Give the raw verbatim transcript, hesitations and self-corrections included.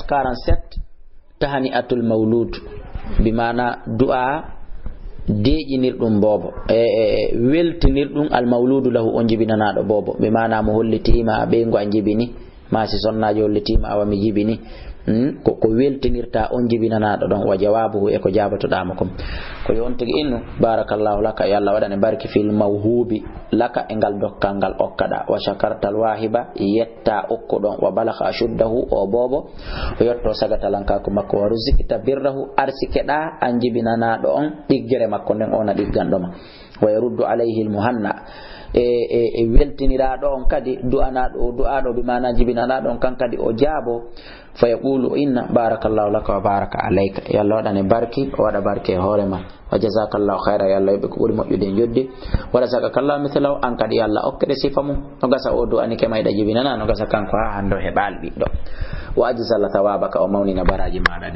Quarante-sept, tahani'atul mawlud, bi maana du'a deeƴinirɗum boobo, e, e, e weltinirɗum al mawludu lahu, on jibinanaaɗo boobo, bi maana mo hollitiima ɓeyngu a jibini, ma si sonnaajo hollitiima awa mi jibini. Hmm? Ko, ko weltinirta on jibinanaaɗo ɗon, wa jawaabuhu, e ko jaabotoɗaa mo kon. Ko yo on tigi innu, barakallahu laka, yo Allah waɗane barki fil mawhubi laka, e ngal dokkal ngal okkaɗa, wa shakartal wahiba, yetta okko ɗon, wa balagha ashuddahu, o boobo, o yotto sagatalankaaku makko, wa ruzikta birrahu, arsikeɗa an jibinanaaɗo on ɗiggere makko nden, ona ɗigganɗo ma. Wa yaruddu alayhi al muhanna, e, e, e weltiniraaɗo on kadi, du'anaaɗo, o du'aaɗo bi maana jibinanaaɗo on kan kadi o jaabo, fa yaqulu inna barakallahu laka wa baraka alayka, yo Allah waɗane barki, o waɗa barke e hoore ma, wa jazakallahu khayra, yo Allah yoɓe ko ɓuri moƴƴude e joddi, wa razaqakallahu mithlahu, an kadi yo Allah okkede sifa mum, no gasa o du'anike ma iɗa jibinana, no gasa kanko ha hande o heɓa al ɓiɗɗo, wa ajzala thawabaka, o mawnina baraji maɗa.